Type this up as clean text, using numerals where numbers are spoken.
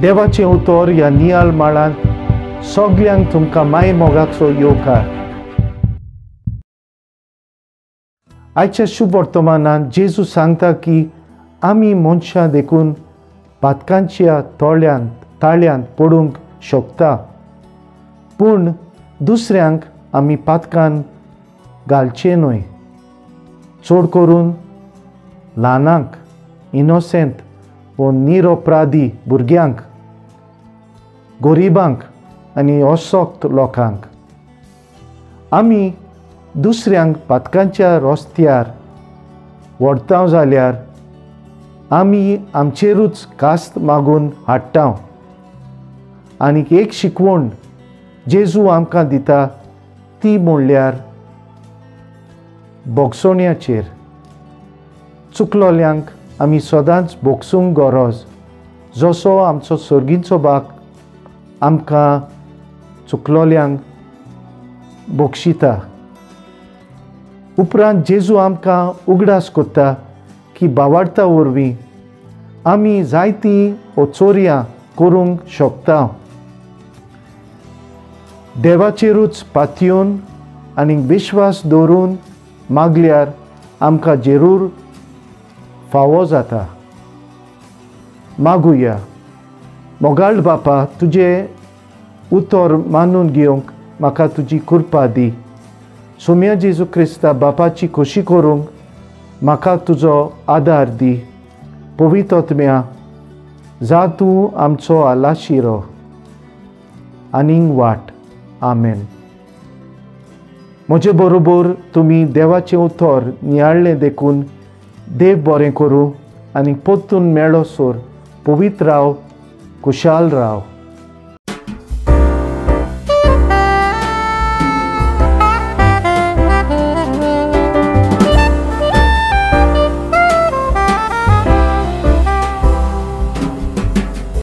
देवाचें उतर ह्या नियाळ माळांत सगल्यांक तुमकां माय मोगाचो येवकार. आयच्या शुभ वर्तमानांत जेजू सांगता की आमी मनशां देखून पातकांच्या तोळ्यांत ताळ्यांत पडूंक शकता, पूण दुसऱ्यांक आमी पातकान घालचें न्हय, चड करून ल्हानांक, इनोसेंट वो निरपराधी भुरग्यांक, गरिबांक आनी असक्त लोकांक. आमी दुसऱ्यांक पातकांच्या रस्त्यार व्हरता जाल्यार आमी आमचेरूच कास्त मागून हाडटा. आनीक एक शिकवण जेजू आमकां दिता ती म्हणल्यार भोगसण्याचेर. चुकलोल्यांक आमी सदांच भोगसूंक गरज, जसो आमचो सर्गीचो बाप आमकां चुकलोल्यांक बक्षिता. उपरांत जेजू आमकां उगडास करता की बावार्ता वरवीं आमी जायतीं ओचोरयां करूंक शकता. देवाचेरूच पातयेवन आनी विश्वास दवरून मागल्यार आमकां जरूर फावो जाता. मागुया. मोगाळ बापा, तुजें उतर मानून घेवंक म्हाका तुजी कृपा दी. सोम्या जेजू क्रिस्ता बापाची खोशी करूंक म्हाका तुजो आदार दी. पवित्र आत्म्या, जा तूं आमचो आलाशिरो आनीक वाट. आमेन. म्हजे बरोबर तुमी देवाचें उतर नियाळ्ळें देखून देव बरें करूं आनी परतून मेळो सोर. पवित्र राव, खुशाल राव.